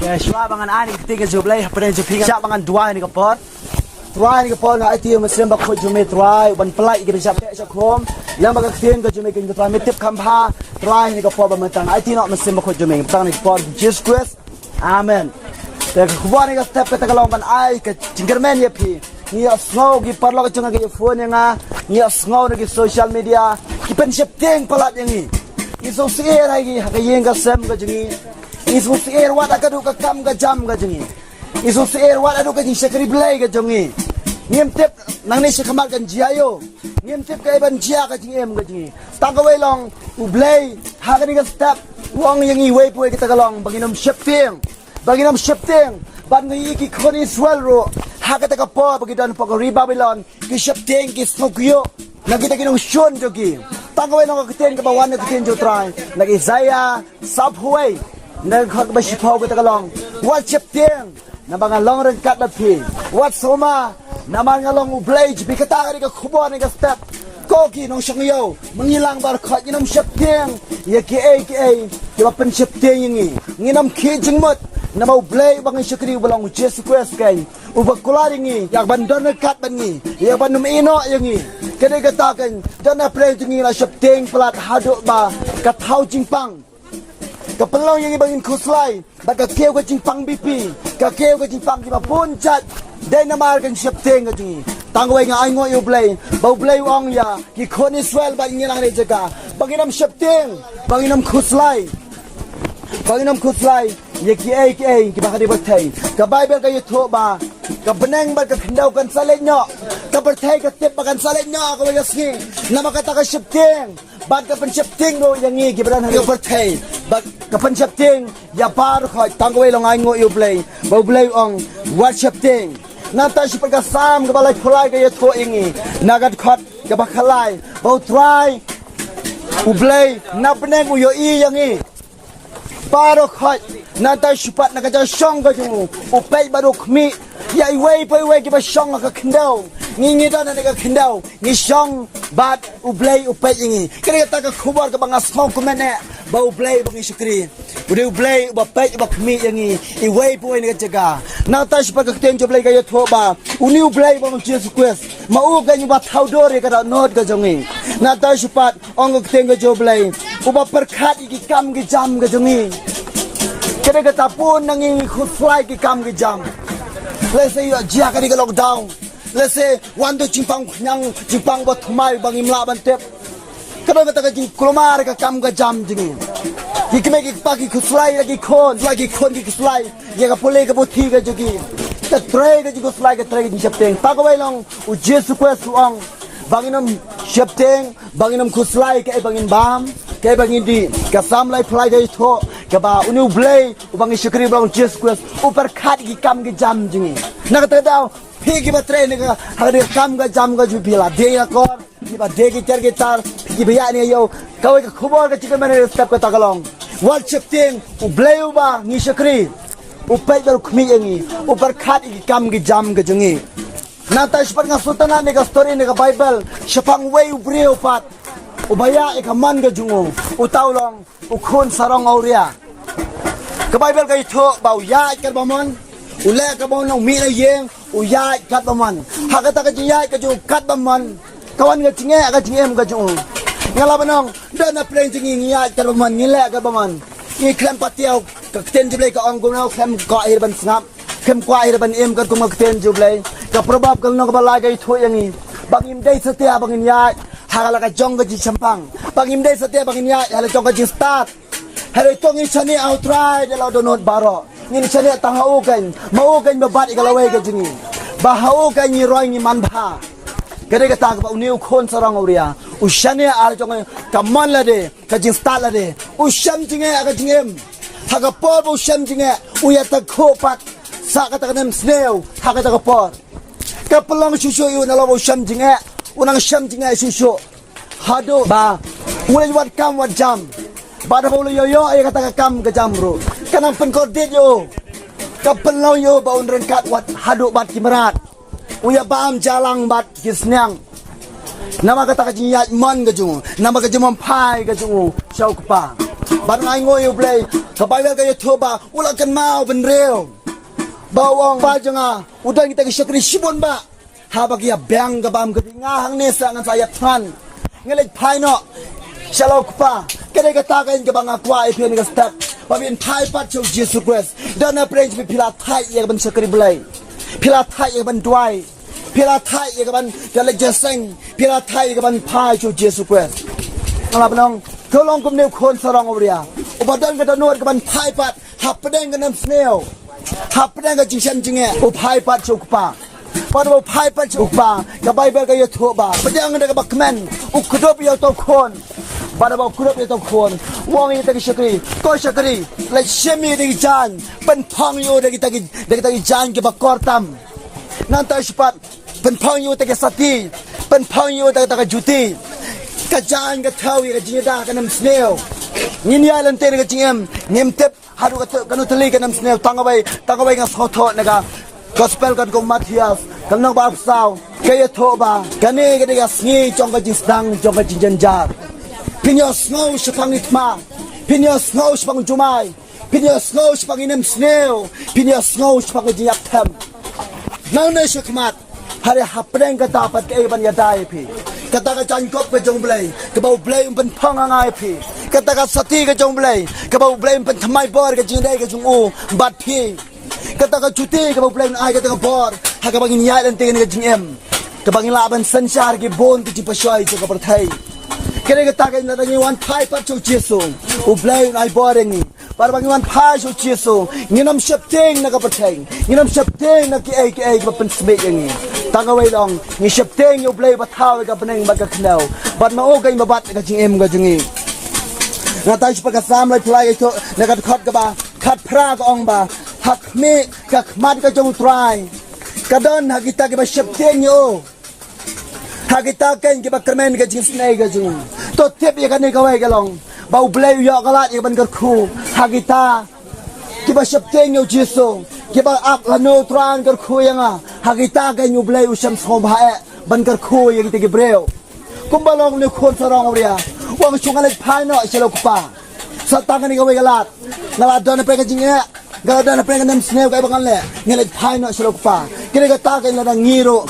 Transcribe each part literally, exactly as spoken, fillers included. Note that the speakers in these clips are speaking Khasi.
Shuwa ba ngan ai ïa ka ktien ka jong U Blei hapdeng jong phi, shuwa ba ngan duwai ha kane ka por. Trai, ha kane ka por nga aiti ïa u Mynsiem Bakhuid jong me Trai, ban pynlait ïa ki ba shah teh shah khum. Ïa ba ka ktien ka jong me kane Trai, me tip kham bha. Trai, ha kane ka por ba mynta nga aiti noh Mynsiem Bakhuid jong me, tang ha kane ka por jong U Jisu Khrist. Amen. Te ka khubor ha kane ka step kata ka long ban ai ka jingkyrmen ïa phi. Ngi ïohsngew ki paralok jong nga ki ïa phone ïa nga. Ngi ïohsngew na ki social media ki pynsheptieng palat ïa ngi. Ngi sngewsih ha ki, ha ka ïing ka sem ka jong ngi. Ngi sngewsih wat ha ka duh ka kam ka jam ka jong ngi. Ngi sngewsih wat ha ka duh ka jingshakri Blei ka jong ngi. Ngim tip nangne sha khmat kan jia ïa u. Ngim tip kaei ban jia ka jingim ka jong ngi. Tang kawei long U Blei ha kane ka step u ong ïa ngi wei pa wei kata ka long ba ngin ym sheptieng. Ba ngin ym sheptieng. Bad ngi ïohi ki khun Israel ruh ha kata ka por ba ki don hapoh ka ri Babilon, ki sheptieng, ki sngewkyiuh na kita ki nongshun jong ki. Tang kawei long ka ktien kaba wan na ka ktien jong U Trai na Isaïah sawphew wei, na ka dkhot kaba shiphew kata ka long, wat sheptieng, naba nga long ryngkat bad phi. Wat sngewma, namar nga long U Blei jong phi. Kata ka dei ka khubor ha kane ka step. Ko ki nongshong ïew, ma ngi lang baroh ngin ym sheptieng ïa kiei kiei kiba pynsheptieng ïa ngi. Ngin ym khih jingmut, namar U Blei uba ngi shakri uba long U Jisu Khrist keiñ uba kular ïa ngi ïa ka ban don ryngkat bad ngi, ïa ka ban ym ïehnoh ïa ngi. Ka dei kata keiñ, don hapdeng jong ngi la sheptieng palat haduh ba ka thaw jingpang ka pynlong ïa ngi ba ngin khuslai. Bad ka kiew ka jingpang B P, ka kiew ka jingpang kiba bun jait, dei namar ka jingsheptieng ka jong ngi. Tang kawei nga ainguh ïa U Blei ba U Blei u ong ïa ki khun Israel bad ngi lang ha kane ka jaka ba ngin ym sheptieng, ba ngin ym khuslai, ba ngin ym khuslai ïa kiei kiei kiba ha kane ka pyrthei. Ka Baibl ka ïathuh ba ka bneng bad ka khyndew kan sa leit noh. Ka pyrthei ka tip ba kan sa leit noh ha kawei ka sngi namar kata ka sheptieng bad ka pynsheptieng ruh ïa ngi kiba don ha kane ka pyrthei. Bad ka pynsheptieng ïa baroh khoit. Tang kawei long ainguh ïa U Blei ba U Blei u ong wat sheptieng. Nangta shaphang ka Salm kaba laiphew lai ka ïathuh ïa ngi na ka dkhot kaba khatlai ba U Trai U Blei na bneng u ïohi ïa ngi baroh khoit. Nangta shaphang na ka jingshong ka jong u, u peit bad u khmih ïa iwei pa iwei kiba shong ha ka khyndew. Ngi, ngi don ha ka khyndew, ngi shong bad U Blei u peit ïa ngi. Ka dei kata ka khubor kaba nga sngewkmen eh ba U Blei ba ngi shakri u dei U Blei uba peit uba khmih ïa ngi iwei pa iwei na ka jaka. Nangta shaphang ka ktien jong U Blei ka ïathuh ba une U Blei ba U Jisu Khrist ma u keiñ uba thaw dur ïa ka dohnud ka jong ngi. Nangta shaphang ong ka ktien ka jong U Blei uba pyrkhat ïa ki kam ki jam ka jong ngi. Ka dei kata bun na ngi ngi khuslai ki kam ki jam. Lehse ïoh jia ka dei ka lockdown. Lehse wan tu jingpang khñiang, jingpang ba thymmai ba ngim lah ban tip. Ka don kata ka jingkulmar ka kam ka jam jong ngi. Ki kmie ki kpa ki khuslai ïa ki khun, la ki khun ki khuslai ïa ka pule ka puthi ka jong ki. Ka trei ka jingkhuslai, ka trei ka jingsheptieng. Tang kawei long U Jisu Khrist u ong ba ngin ym sheptieng, ba ngin ym khuslai kaei ba ngin bam, kaei ba ngin dih. Ka Salm laiphew lai ka ïathuh kaba une U Blei uba ngi shakri uba long U Jisu Khrist u pyrkhat ki kam ki jam jong ngi. Na kata ka daw phi kiba trei ha kane ka, ha kane ka kam ka jam ka jong phi, la die ïa kor, phi ba die ki tiar ki tar, phi kiba ïaid ne ïew, kawei ka khubor ka jingkyrmen ha kane ka step kata ka long wat sheptieng. U Blei uba ngi shakri u peit bad u khmih ïa ngi, u pyrkhat ïa ki kam ki jam ka jong ngi. Nangta shaphang nga sngewtynnat ne ka story ne ka Baibl shaphang uwei u briew pat uba ïaid ïa ka mon ka jong u. Uta u long u khun sarong awria. Ka Baibl ka ïathuh ba u ïaid katba mon, u leh katba mon, u mih na ïing, u ïaid katba mon. Ha kata ka jingïaid ka jong u katba mon ka wan ka jingeh ha ka jingim ka jong u. Nga lah ban ong don hapdeng jong ngi, ngi ïaid katba mon, ngi leh katba mon, ngi khlem patiaw. Ka ktien jong U Blei ka ong kumno, khlem kwah hi ruh ban sngap, khlem kwah hi ruh ban im katkum ka ktien jong U Blei. Ka Proverb ka lynnong kaba lai ka ïathuh ïa ngi ba ngim dei satia ba ngin ïaid ha la ka jong ka jingshemphang, ba ngim dei satia ba ngin ïaid ha la jong ka jingstad. Hynrei to ngin shaniah ha U Trai da la dohnud baroh. Ngin shaniah tang ha u keiñ, ma u keiñ ba bat ïa ka lawei ka jong ngi, ba ha u keiñ ngi roi ngi manbha. Ka dei kata kaba une u khun sarong awria u shaniah ha la jong ka mon lade, ka jingstad lade. U shem jingeh ha ka jingim. Ha ka por ba u shem jingeh u ïatakhuh pat sa kata ka nemsniew ha kata ka por. Ka pynlong shuh shuh ïa u, na la ba u shem jingeh, u nang shem jingeh shuh shuh haduh ba u leit wat kam wat jam. Bad haba u la ïoh ïoh ïa kata ka kam ka jam ruh ka nang pynkordit ïa u. Ka pynlong ïa u ba un ryngkat wat haduh bad ki mrad. U ïa bam jalang bad ki sniang. Namar kata ka jingïaid mon ka jong u, namar ka jingbymphai ka jong u sha u kpa. Bad nga ainguh ïa U Blei, ka Baibl ka ïathuh ba u la kynmaw bynriew, ba u ong, Kpa jong nga, u don kita ki shakri shibun bha. Haba ki ïa biang ka bam ka bih, nga hangne sa ngan sa ïap thngan. Ngi leit phai noh sha la u Kpa. Ka dei kata ka ïing kaba nga kwah ïa phi ha kane ka step, ba phin phai pat sha U Jisu Khrist. Don na pdeng jong phi, phi la thait ïa ka ban shakri Blei, phi la thait ïa ka ban duwai, phi la thait ïa ka ban ïaleit jingïaseng, phi la thait ïa ka ban phai sha U Jisu Khrist. Nga la ban ong, to long kumne, u khun sarong awria, uba don ka dohnud ka ban phai pat hapdeng ka nemsniew, hapdeng ka jingshem jingeh, u phai pat sha u Kpa. Bad haba u phai pat sha u Kpa, ka Baibl ka ïathuh ba pdeng da kaba kmen, u kdup ïa uta u khun. Bad haba u kdup ïa uta u khun, u ong ïa kita ki shakri, ko shakri, leit shim ïa kita ki jaiñ, pynphong ïa u da kita ki, da kita ki jaiñ kiba kor tam. Nangta shi pat, pynphong ïa u da kita ki sati, pynphong ïa u da kita ki juti. Ka jaiñ ka thew ïa ka jingïada ha ka nemsniew. Ngin ïaid lynti na ka jingim, ngim tip haduh katno tylli ka nemsniew. Tang kawei, tang kawei nga sngewthuh na ka Gospel katkum u Mathaios, ka lynnong ba arphew saw, ka ïathuh ba kane ka dei ka sngi jong ka jingsdang, jong ka jingjynjar. Phin ïohsngew shaphang i thma, phin ïohsngew shaphang u jumai, phin ïohsngew shaphang i nemsniew, phin ïohsngew shaphang ka jingïap them. Nangne shakhmat, hynrei hapdeng kata pat kaei ban ïada ïa phi? Kata ka jaiñkup ka jong U Blei, kaba U Blei un pynphong ha nga ïa phi. Kata ka sati ka jong U Blei, kaba U Blei un pynthymmai bor ka jingïadei ka jong u bad phi. Kata ka juti kaba U Blei un ai, kata ka bor ha kaba ngin ïaid lynti na ka jingim, kaba ngin lah ban synshar ki bun ki jingpashoi jong ka pyrthei. Ka dei kata ka, lada ngi wan phai pat sha U Jisu, U Blei un ai bor ïa ngi. Bad haba ngi wan phai sha U Jisu, ngin ym sheptieng na ka pyrthei, ngin ym sheptieng na kiei kiei kiba pynsmit ïa ngi. Tang kawei long, ngi sheptieng ïa U Blei uba thaw ïa ka bneng bad ka khyndew, bad ma u ka im bad ka jingim ka jong ngi. Nga tang sha pat ka Salm laiphew lai, ka ïathuh na ka dkhot kaba khatphra, ka ong ba ha khmih ka khmat ka jong U Trai ka don ha kita kiba sheptieng ïa u, ha kita keiñ kiba kyrmen ka jingisynei ka jong u. To tip ïa kane kawei ka long ba U Blei u ïoh ka lad ïa ka ban kyrkhu ha kita kiba sheptieng ïa U Jisu, kiba ap lano U Trai un kyrkhu ïa nga. Ha kita keiñ U Blei u shem sngewbha eh ban kyrkhu ïa kita ki briew. Kumba long une u khun sarong awria, u ong shu nga leit phai noh sha la u Kpa. Sa tang kane kawei ka lad, nga la don hapdeng ka jingeh, nga la don hapdeng ka nemsniew, kaei ba ngan leh? Nga leit phai noh sha la u Kpa. Ka dei kata ka, lada ngi ruh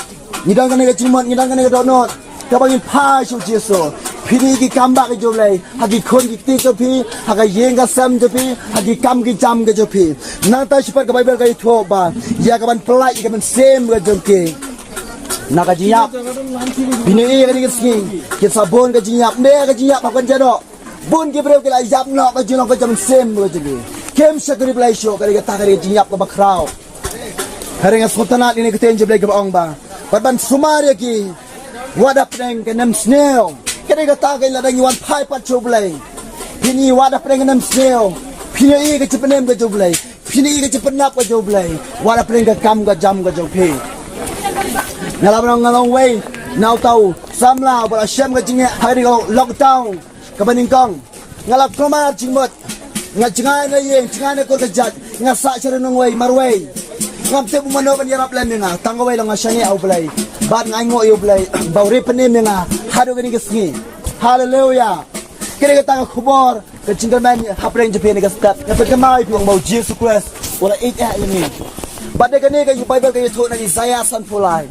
ngi don kane ka jingmut, ngi don kane ka dohnud kaba ngin phai sha U Jisu. Phin ïohi ki kam bah ka jong U Blei ha ki khun ki kti jong phi, ha ka ïing ka sem jong phi, ha ki kam ki jam ka jong phi. Nangta shi pat ka Baibl ka ïathuh ba ïa ka ban pyllait ïa ka mynsiem ka jong ki na ka jingïap. Phin ïohi kane ka sngi kin sa bun ka jingïap, ne ka jingïap ha kan jado. Bun ki briew ki la ïap noh ka jinglong ka jong mynsiem ka jong ki. Kim shakri Blei shuh. Ka dei kata ka dei ka jingïap kaba khraw. Hynrei nga sngewtynnat ïa kane ka ktien jong U Blei kaba ong ba, bad ban sumar ïa ki, wat hapdeng ka nemsniew. Ka dei kata ka, lada ngi wan phai pat sha U Blei, phin ïohi wat hapdeng ka nemsniew, phin ïohi ka jingpynim ka jong U Blei, phin ïohi ka jingpynïap ka jong U Blei, wat hapdeng ka kam ka jam ka jong phi. Nga la ban ong, nga long uwei na uta u samla uba la shem ka jingeh ha kane ka lockdown kaba nyngkong. Nga la kulmar jingmut, nga jngai na ïing, jngai na kur ka jait, nga sah sha ryngwei marwei. Ngam tip u mano ban ïarap lem ïa nga, tang kawei long nga shaniah ha U Blei bad nga ainguh ïa U Blei ba u ri pynim ïa nga haduh kane ka sngi. Haleluya. Ka dei kata ka khubor ka jingkyrmen hapdeng jong phi ha kane ka step. Nga pynkynmaw ïa phi ong ba U Jisu Khrist u la ïeit eh ïa ngi. Bad dei kane ka Baibl ka ïathuh na Isaïah sanphew lai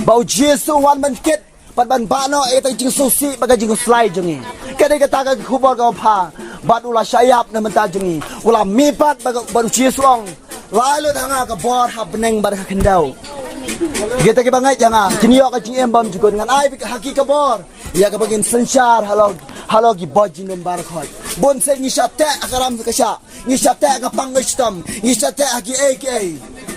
ba U Jisu u wan ban kit bad ban bah noh ïa ka jingsngewsih bad ka jingkhuslai jong ngi. Ka dei kata ka khubor kaba pha. Bad u la shah ïap na bynta jong ngi, u la mihpat bad ka, bad U Jisu u ong, la ai lut ha nga ka bor ha bneng bad ha khyndew. Kita kiba ngeit ïa nga kin ïoh ka jingim bymjukut. Ngan ai ha ki ka bor ïa kaba ngin synshar halor, halor ki bor jingdum baroh khoit. Bun sien ngi shah teh ha ka ram ka shah, ngi shah teh ha ka pang ka shitom, ngi shah teh ha kiei kiei.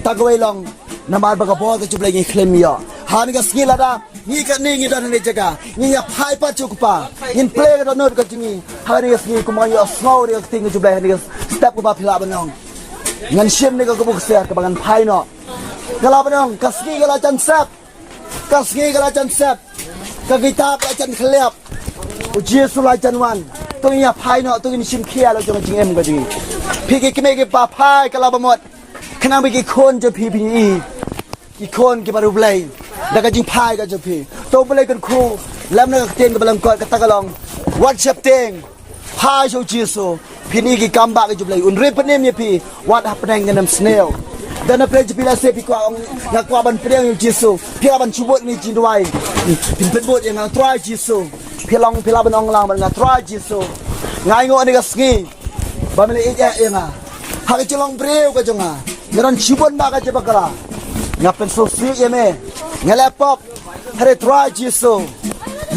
Tang kawei long namar ba ka bor ka jong U Blei ngi khlem ïoh. Ha kane ka sngi lada ngi katne ngi don ha kane ka jaka, ngin ïa phai pat sha U Kpa, ngin plie ka dohnud ka jong ngi ha kane ka sngi, kumba ngi ïohsngew ïa ka ktien ka jong U Blei ha kane ka step kaba phi lah ban ong, ngan shim ïa ka kaba ksiar kaba ngan phai noh. Nga lah ban ong ka sngi ka la jan sep. Ka sngi ka la jan sep. Ka kitab la jan khyllap. U Jisu la jan wan. To ngin ïa phai noh, to ngin shim khia la jong ka jingim ka jong ngi. Phi ki kmie ki kpa, phai ka la ba mut, khnang ba ki khun jong phi phin ïohi, ki khun kiba riewblei da ka jingphai ka jong phi. To U Blei un kyrkhu lem na ka ktien kaba lyngkot, kata ka long, wat sheptieng. Phai sha U Jisu, Phin ïoh ki kam ba ka jong u Blei un ri pynim ïa phi. Wat hapdeng ngam sniew. Dang na pyrshah phi la seh phi kwah ong, nga kwah ban pdiang ïa u Jisu. Phi lah ban shibun ïa ka jingduwai. Phin pynbud ïa nga Trai Jisu. Phi long phi lah ban ong lang bad nga Trai Jisu. Nga ainguh ha kane ka sngi ba me la ïeit ïa nga. Ha ka jinglong briew ka jong nga, nga don shibun ba ka jingpakla. Nga pynsngewsih ïa me. Nga la pop. Hynrei Trai Jisu,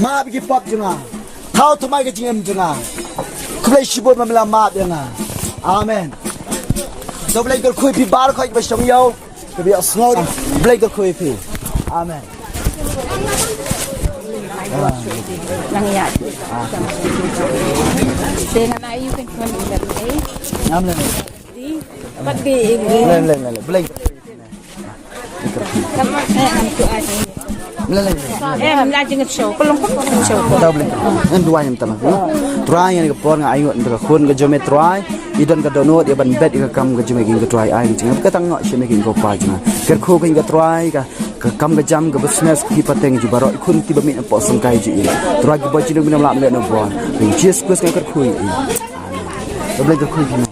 map ïa ki pop jong nga. Thaw thymmai ka jingim jong nga. Khublei shibun ba me la map ïa nga. Amen. To Blei kyrkhu ïa phi baroh kiba shong ïew. Kiba ïohsngew. Blei kyrkhu ïa phi. Amen. Nang ïa. Te nga na yu kan kon ïa. Amen. Di, pat di. Blei, blei, blei, blei. Blei. Em, la jing show, ko long ko show ko. Tau bling. Ngan duwai ngam tama. Trai, ïa kane ka por nga ainguh ïa ka khun ka jong me Trai. I don ka dohnud ïa ban bet ïa ka kam ka jong me, ka Trai, ai ka jong me. Ka tang noh sha me, ka Kpa jong nga. Kyrkhu ka Trai, ka, ka kam ka jam, ka business, ki pateng jong baroh i khun ki ba mih hapoh sngewkai jong i. Trai, ki ba jingdon bynta lam leh na bor. Ka jong Jesus Christ nga kyrkhu ïa i. Amen. Ka Blei kyrkhu ïa me.